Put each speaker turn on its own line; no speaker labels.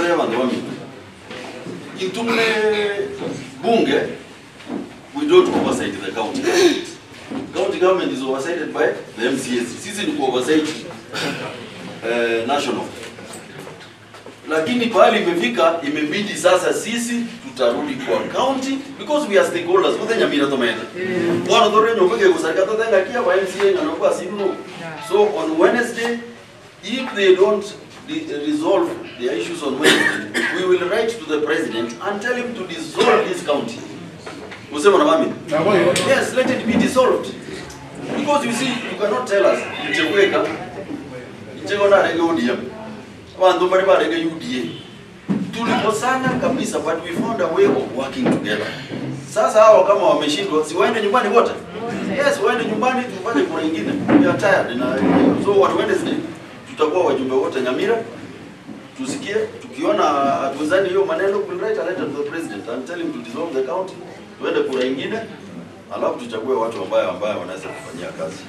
Tore bantu bami. Intumne bunge, we don't oversight the county government. County government is oversighted by the MCAs. Sisi ni ku oversight national. Lakini pahali imefika, imebidi sasa sisi tutarudi kwa county because we are stakeholders. Kuthe Nyamira tomenda. Bwana tore nyombeke kusarika totenga kia kwa MCA nganokuwa simu. So on Wednesday, if they don't resolve their issues on Wednesday, we will write to the president and tell him to dissolve this county. Usema na mami? Yes, let it be dissolved. Because you see, you cannot tell us, Ncheweka, Nchewona rege ODM. Wandu bari barege UDA. Tulikosana kabisa, but we found a way of working together. Sasa hawa kama wameshindwa, si waende nyumbani wote? Yes, waende nyumbani tufanye kura nyingine. We are tired. Na so on Wednesday tutakuwa wajumbe wote Nyamira. Tusikie, tukiona hatuwezani hiyo maneno, we'll write a letter to the president and tell him to dissolve the county. Tuende kura nyingine, alafu tuchague watu ambayo wanaweza kufanyia kazi.